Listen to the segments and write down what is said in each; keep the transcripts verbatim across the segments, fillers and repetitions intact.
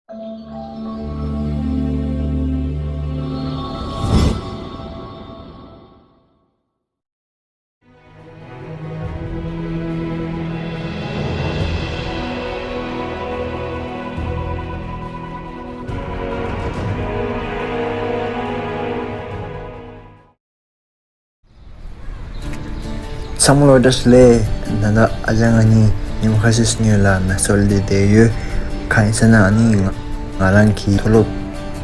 ཚང་མ་ལོ་བཀྲ་ཤིས་བདེ་ལེགས། ད་ལྟ་ཨ་ཅག་ང་གཉིས་ཉིན་མོ་ཁ་ཤས་ཤིག་སྔོན་ལ་མེ་སོར་ལ་བསྡད་ཡོད། གང་ཡིན་ཟེར་ན་ཨ་ནི་ང་ང་རང་གི་མཐོ་སློབ་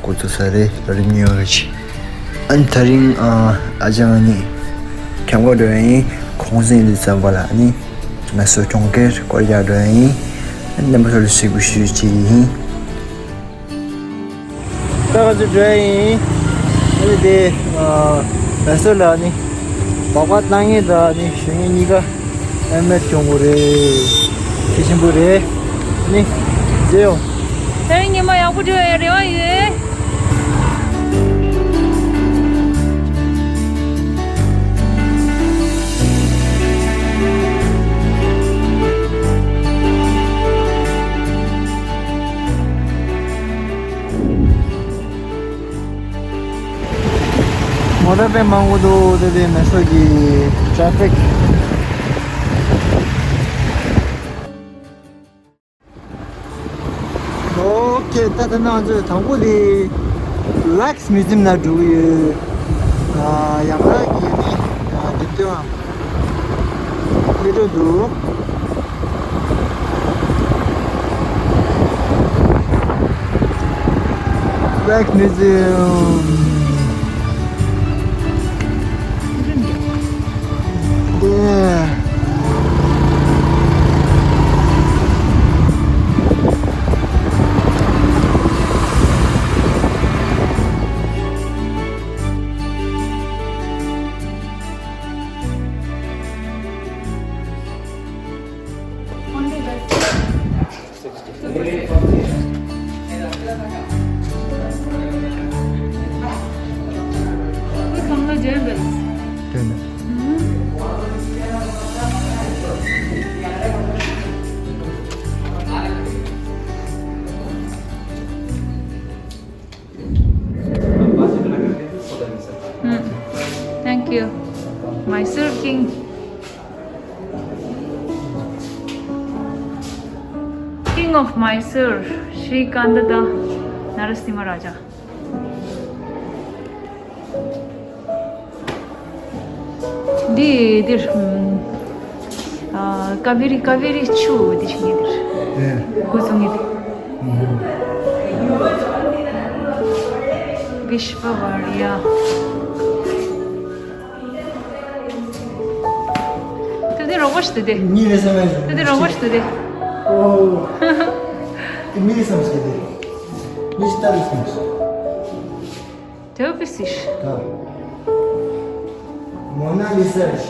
འགོ་ཚུགས་ས་རེད། ལོ་རིམ་གཉིས་པ་ཞིག་ཨ་ནི་དེ་རིང་ཨ་ཅག་ང་གཉིས་ཁྱམས་སྒོ་འགྲོ་ཡ་ཡིན། གུང་སེང་དུས་ཙམ་པ་ལ་ཨ་ནི་མེ་སོར་གྲོང་ཁྱེར་སྐོར་རྒྱག་འགྲོ་ཡ་ཡིན། ཨ་ནི་རྣམ་པ་ཚོ་ལ་གཟིགས་འབུལ་ཞུ་བྱེད་ཀྱི་ཡིན། ད་ང་ཚོ་འགྲོ་ཡ་ཡིན། ཨ་ནི་དེ་ཨ་མེ་སོར་ལ་ནི་སྦག་སྦག་བཏང་མཁན་དང་ནི་ཞོན་མཁན་གཉིས་ཀ་ཨེ་མེད་གྱོང་པོ་རེད། ཁེ་ཆེན་པོ་རེད། ནི་མཇལ་ཡོང་། ད་རིང་ཉི་མ་ཡག་པོ་འགྲོ་ཡའི་རེ་བ་ཡོད། མོ་ཊ་དཔེ་མང་པོ་འདུག་དེ་དེ་མེ་སོར་གྱི་ཊེ་ཕིག་ཨོ་ཁེ། ད་ལྟ་ང་ཚོས་དང་པོ་དེ་ཝེག་སི་མིའུ་ཛི་ཡམ་ནང་འགྲོ་གི་ཡོད། ཨ་ཡག་ཐག་གི་ནི་ཨ་འགྲེམས་སྟོན་ཨ་ལས་སྤྲོད་འདུག་ཝེག་སི་མིའུ་ཛི་ཡམ། Yeah. Mm. Thank you. Mysore King. King of Mysore, Sri Kandada Narasimha Raja. འདི་འདིར། ཨ། ཀ་བེ་རི། ཀ་བེ་རི་ཆུ་འདི་ཞིག་ངེས་འདིར། ཨེ། འགོ་བཙུགས་ངེས་འདི། ཨུ་ཧུ། བིཤ་བ་ཝར་ཡ། དེ་དེ་རོགས་པ་ཞིག་དེ་དེ། མི་རེ་ས་མ་ཡིན། དེ་དེ་རོགས་པ་ཞིག་དེ་དེ། ཨོ། དེ་མི་རེ་ས་མ་ཞིག་དེ། མི་ཞིག་ལྟ་རེ་ས་མ་ཞིག་དེ་ཨོ་ཕི་སི་ཤ། ད། མོ་ན་ལི་ས་རེད།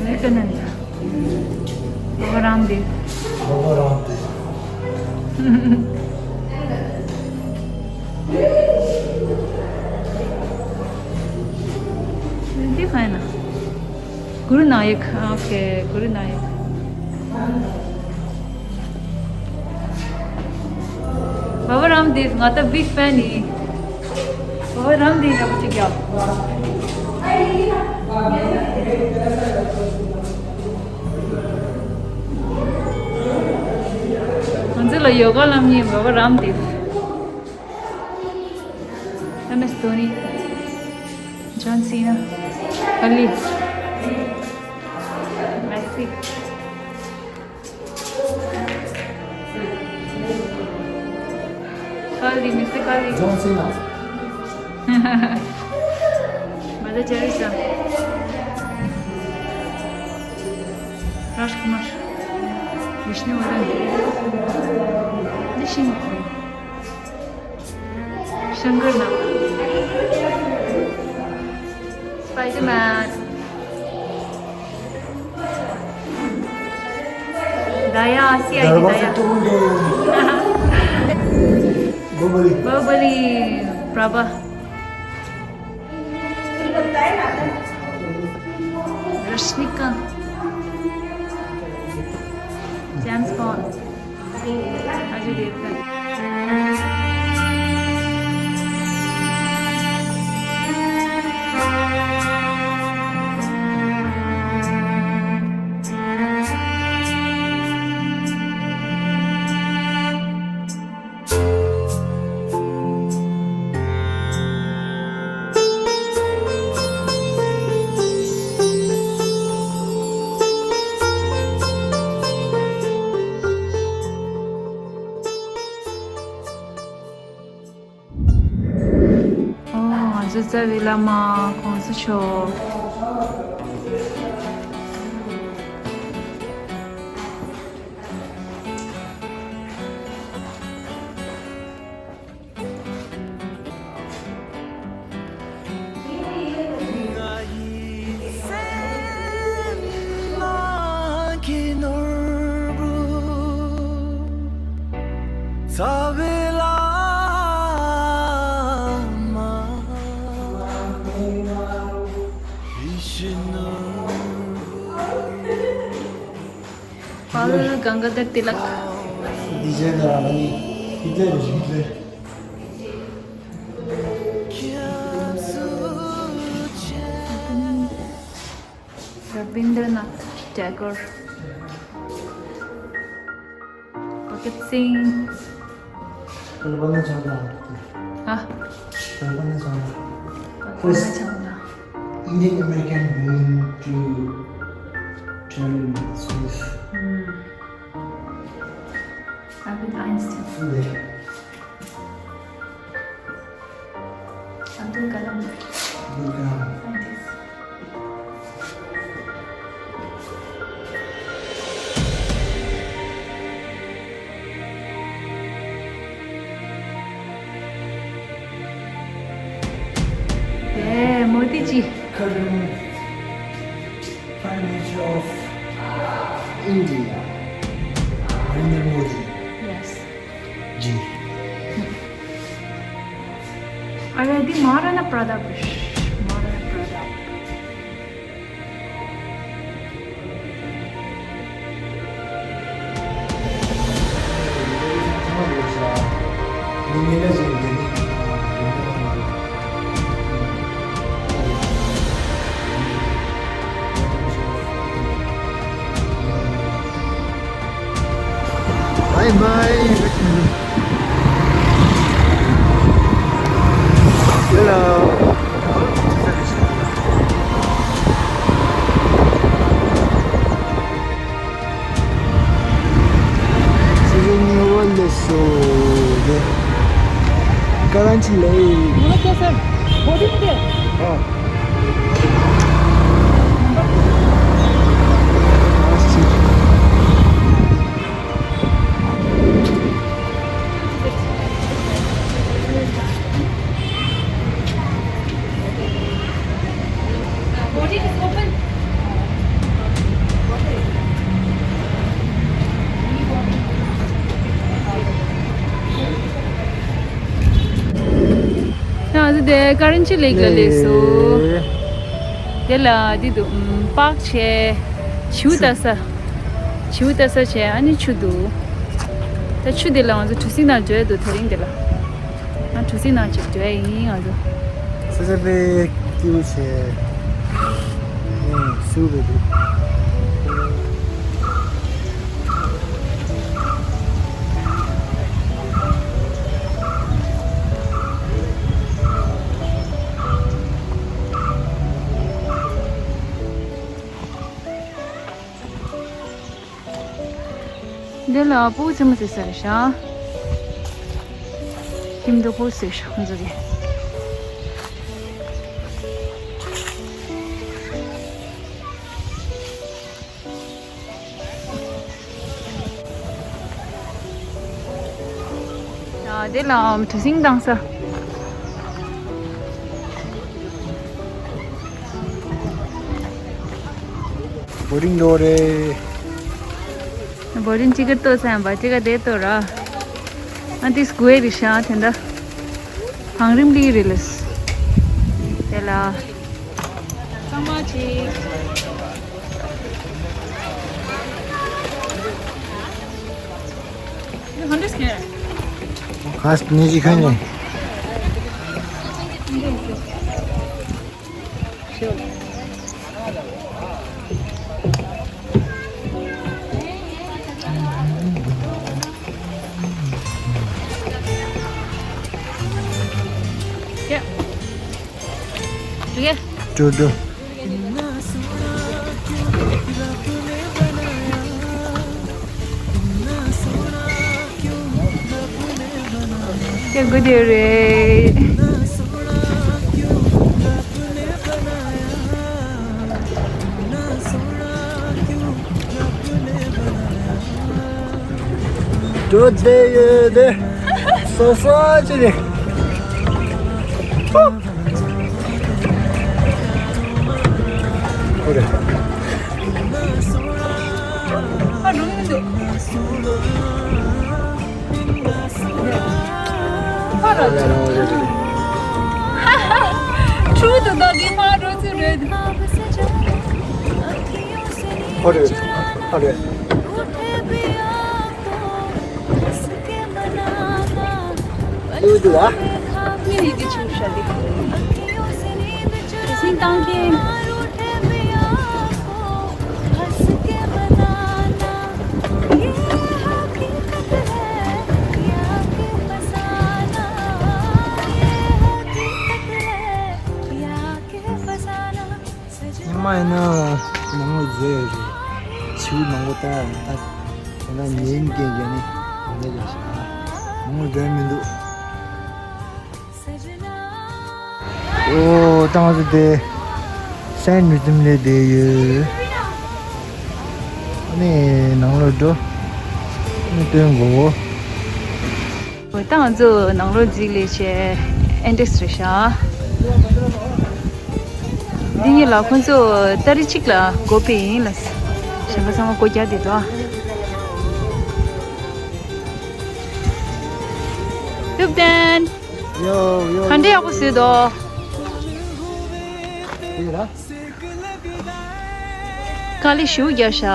ལེ་ཀ་ནན་ད། བྷ་བ་རམ་དེབ། བྷ་བ་རམ་དེབ། འདི་གང་ཡིན་ན། གུ་རུ་ནཱ་ཡག་ཨ། ཨོ་ཁེ། གུ་རུ་ནཱ་ཡག་བྷ་བ་རམ་དེབ། ང་ད་བིག་ཕེན་ཡིན། བྷ་བ་རམ་དེབ་ཡག་པོ་ཅིག་ཡ། ང་ཚོ་ལ་ཡོ་ག་བསླབ་མཁན་བྷ་བ་རམ་དེབ། ཨེམ་ཨེས་དྷོ་ནི། ཇོན་སི་ན། ཀ་ལི། མེ་སི། ཀ་ལི། མེ་སི། ཀ་ལི། ཇོན་སི་ན། མ་དར་ཏེ་རེ་ས། རཱཇ་ཀུ་མར། བིཤ་ནུ་ཝར་དྷན། ལི་ཤིན། ཤང་ཀར་ནཱཐ། Spider-Man. Daya, see, I did Daya. Bahubali. Bahubali, Prabha. Rashnikant. James Bond. Ajay Devgan. ཨོ། ང་ཚོ་རྩ་བའི་བླ་མ་༸གོང་ས་མཆོག Bal Gangadhar Tilak. Rabindranath Tagore. Bhagat Singh. Kalpana Chawla. Ah. Kalpana Chawla. Kalpana Chawla. Indian American woman to travel in space. Hmm. Albert Einstein. Yeah. Abdul Kalam. Abdul Kalam. Scientist. Yeah, Modi ji. Current Prime Minister of India, Narendra Modi. Yes. Ji. Are the Maharana Pratap. Maharana Pratap. Bye bye. Hello. Season one this so. Karachi lake. ང་ཚོ་དེ་ཀ་རན་ཆི་ལེག་ལ་སླེབས་སོང་། དེ་ལ་འདི་འདུག་ཨམ། པག་བྱས། བྱིའུ་ལྟ་ས། བྱིའུ་ལྟ་ས་བྱས། ཨ་ནི་ཆུ་འདུག་ད་ཆུ་དེ་ལ་ང་ཚོ་གྲུ་གཟིངས་ནང་འགྲོ་ཡ་འདུག་དེ་རིང་དེ་ལ། ང་གྲུ་གཟིངས་ནང་ཅིག་འགྲོ་ཡ་ཡིན་ང་ཚོ། ས་ཆ་དཔེ་སྐྱིད་པོ་བྱས། ཨེ། བསིལ་པོ་འདུག་འདི་ལ་ཕྲུ་གུ་ཆེན་མོ་ཟེར་ས་རེད་ཤག་ཁྱིམ་དུ་ཕྲུ་གུ་ཟེར་ཤག་ཁོང་ཚོ་གི། ཡ། འདི་ལ་གྲུ་གཟིངས་བཏང་ས། བོ་རིང་ལོ་རེད། བོ་རིང་ཅི་ག་ལྟོས་ས་ཡང་བ་ཅི་ག་དེ་ལྟོས་ར། ཨ་ཏིས་ཀུ་ཨེ་རི་ཤ་དེ་འདྲ། བང་རིམ་ལི་རི་ལས། དེ་ལ། ཚང་མ་ཅིག་ཁ་སི་ནི་ཅི་ཁ་ནི། ཀྲུ་ཀྲུ། ཀྱེ་གུ་དེ་རེད། འགྲོ་བསྡད་ཡོད་དེ། སོ་སོ་ཅི་རེད། ཨོ་རེད། ཨ་འགྲོ་མི་འདུག་ཕར་ར། ཕྲུ་གུ་དང་འདི་ཕར་འགྲོ་ཚུལ་རེད། ཨོ་རེད། ཨོ་རེད། ཨུ་དུ་ལ། ངས་ནི་འདི་ཆུང་ཤ་འདི། སིང་བཏང་མཁན། ཉི་མ་ཡིན་ན་ནང་ལོགས་བཟོས་ཡོད་རེད། བྱིའུ་མང་པོ་བལྟ་ཡག་མི་འདུག་ད་ད་ཉིན་རྒན་རྒན་ནི་འདི་ལ་ཤ་མང་པོ་འགྲོ་མི་འདུག་ཨོ་ད་ང་ཚོ་དེ་སན་མིའུ་ཛི་ཡམ་ལ་བསྡད་ཡོད། ཨ་ནི་ནང་ལོགས་འགྲོ། ཨ་ནི་སྟོན་དགོས། ད་ང་ཚོ་ནང་ལོགས་འཛུལ་ལས་བྱས་ཨེན་ཊི་རེས་རེད་ཤག་འདི་གཉིས་ལ་ཁོང་ཚོ་ཏ་རིག་གཅིག་ལ་སྒོ་ཕྱེ་ཡིན་ལ། གཞན་པ་ཚང་མ་སྒོ་རྒྱག་བསྡད་འདུག་ཨ། ཐུབ་བསྟན། ཡོ་ཡོ། ག་འདྲ་ཡག་པོ་བཟོས་འདུག་དེ་ལ། དཀའ་ལས་ཞེ་པོ་རྒྱབ་ཤག་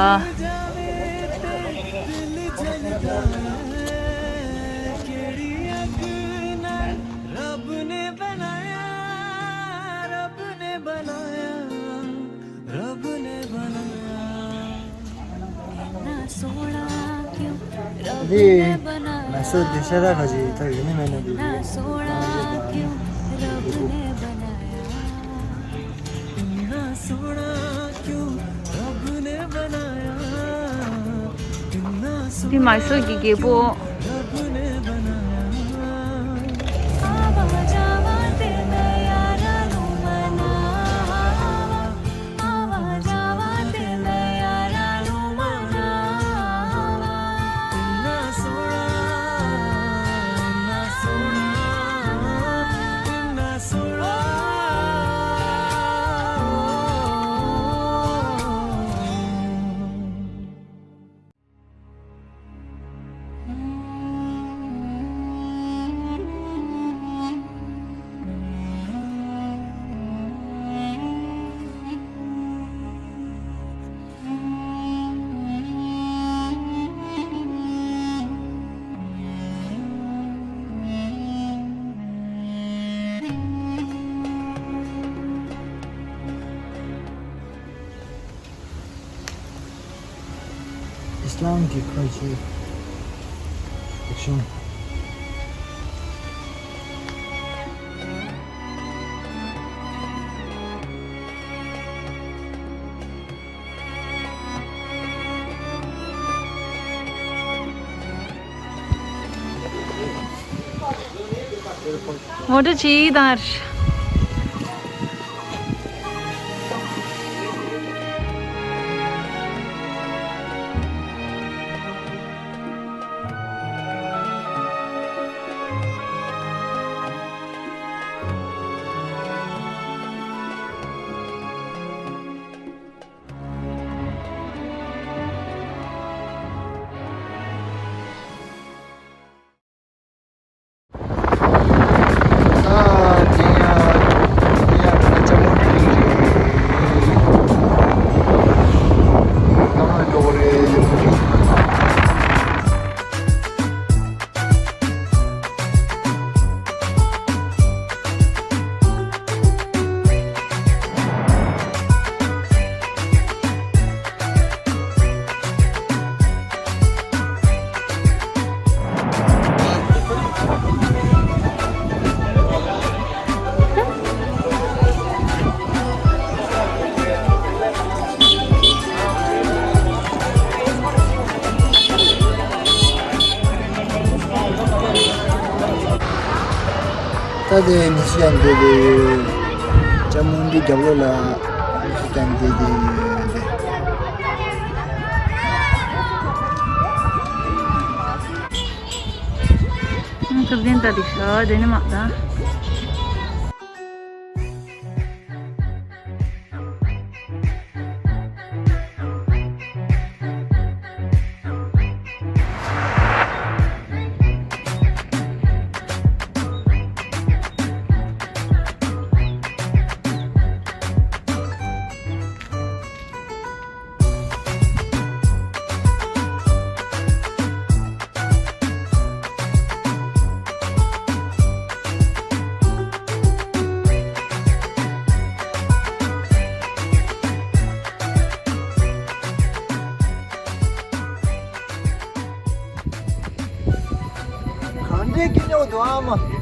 འདི་མ་སོ་དེ་ཤ་ར་ཁ་ཅིག་ད་ཡོད་ནི་མེད་ན་འདི། འདི་མ་སོ་གི་རྒྱལ་པོ། ཨིས་ལམ་གྱི་ཁ་ཆེ་ཆུང་། མོ་ཊ་ཅིག་དང་། ད་དེ་མི་སུ་ཡང་འདི་དེ་ཡོད། ཅ་མུན་དྲི་རྒྱབ་ལོགས་ལ་མི་སུ་ཀྱང་འདི་དེ་ཡོད་དེ། ཐུབ་ཆེན་ད་དེ་ཤ་དེ་ནི་མ་ད། གང་འདྲའི་སྐྱིད་ཉོག་འདུག་ཨ་མ།